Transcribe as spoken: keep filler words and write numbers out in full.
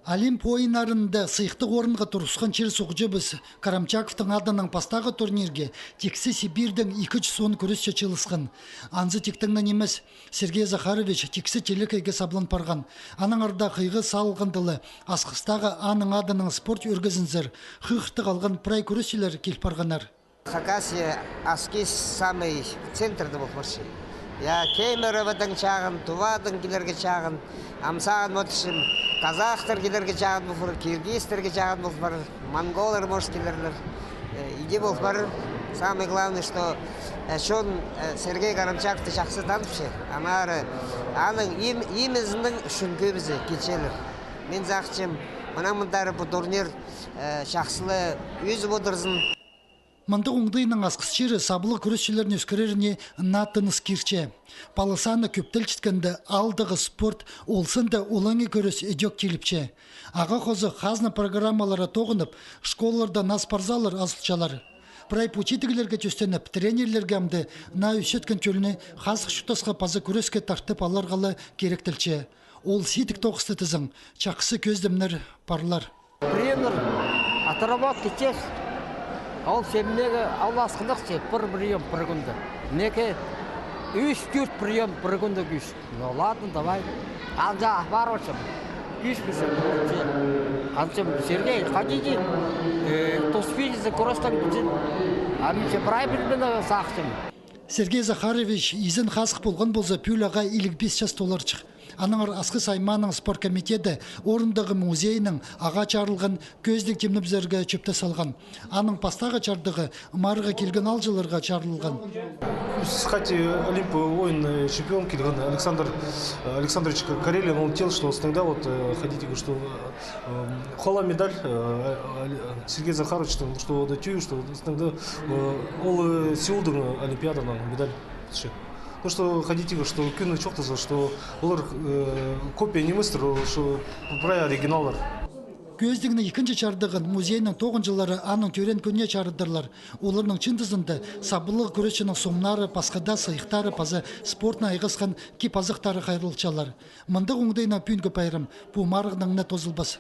Олимп ойыннарында сыйыхтығ орынға турысхан чир-суғҷыбыс Карамчаковтың адынаң пастағы турнирге тиксі Сибирьдең ікі чӱс он кӱресчі чыылысхан. Анзы тиктең нимес, Сергей Захарович тиксі телекейге саблан парған. Аннаңар даа хыйғы салылғанда ла, Асхыстағы аның адынаң спорт ӱргезінзер хығыртығ алған прай кӱресчілер кил парғаннар. Хакасия, Аскиз самый центрда пол парча. Я, Кемероводаң чағын, Тувадаң килерге чағын, ам сағын модчым, казахтар килерге чағын пол парар, киргизтерге чағын пол парар, монголлар, может, килерлер. Э, иди пол парар. Самый главный, что, э, чон, э, Сергей Карамчаковты чахсы таныбысча. Аннаңар аның им-, имизінің ӱчӱн кӧбізі килчелер. Мин сағынчам, мынаң мындар пу турнир, э, чахсыла ӧзіп одырзын. Мындағ оңдайнаң Асхыс чирі саблығ кӱресчілерні ӧскіреріне наа тыныс кирче. Пала саны кӧптелчеткенде, аалдағы спорт, ол санда олаңай кӱрес ідӧк тиліпче. Ағаа хоза хазна программалары тоғынып, школаларда наа спортзаллар азылчалар. Прай пу читіглерге тӧстеніп, тренерлерге амды наа ӧсчеткен тӧлні хазых чуртасха паза кӱреске тартып аларға ла киректелче. Ол сидік тоғысты тізең, чахсы кӧзідімнер парлар. Приёмнар, отработка тех. Ол сен неге аласхынах че, пір приём пір кӱнде. Неге ӱс-тӧрт приём пір кӱнде кӱс. Ну ладно, давай. Анҷа апарып алчам. Кӱс кӱс. Анҷам, Сергей, ходите. Э, то спидизе, кросстаң бітсін. А мин че прай пілбеме сағынчам. Сергей Захарович изен хазых полған полза, пӱӱл ағаа илиг пис час толарҷых. Аннаңар Асхыс аймааның спорт комитеті орындағы музейнең ағаа чарылған кӧзідіг тимнебізерге чӧпті салған. Аның пастағы чардығы марығға килген аалҷыларға чарылған. Схватки Олимп ойын, э, чемпион килген Александр, э, Александрович Карелин, он тел, что снегда вот, э, ходите, что, э, Эм, хола медаль, э, э, Сергей Захарович, что, что да тю, что, что, э, ол, э, Сеулдың, э, Олимпиаданың медаль. Ну что, ходите, что кӱн чоохтаза, что олар, э, копия ниместер, что прай оригиналлар. Кӧзідігнің ікінҷі чардығын музейнің тоғынҷылары аның тӧреен кӱніне чарыдарлар. Оларның чыындызында саблығ кӱресчінің сомнары, пасха даа сыйыхтары паза спортнаң айғасхан кип-азахтары хайраллалчалар. Мындағ оңдайнаң пӱӱнгі пайрам пу марығнаң на тоозылбас.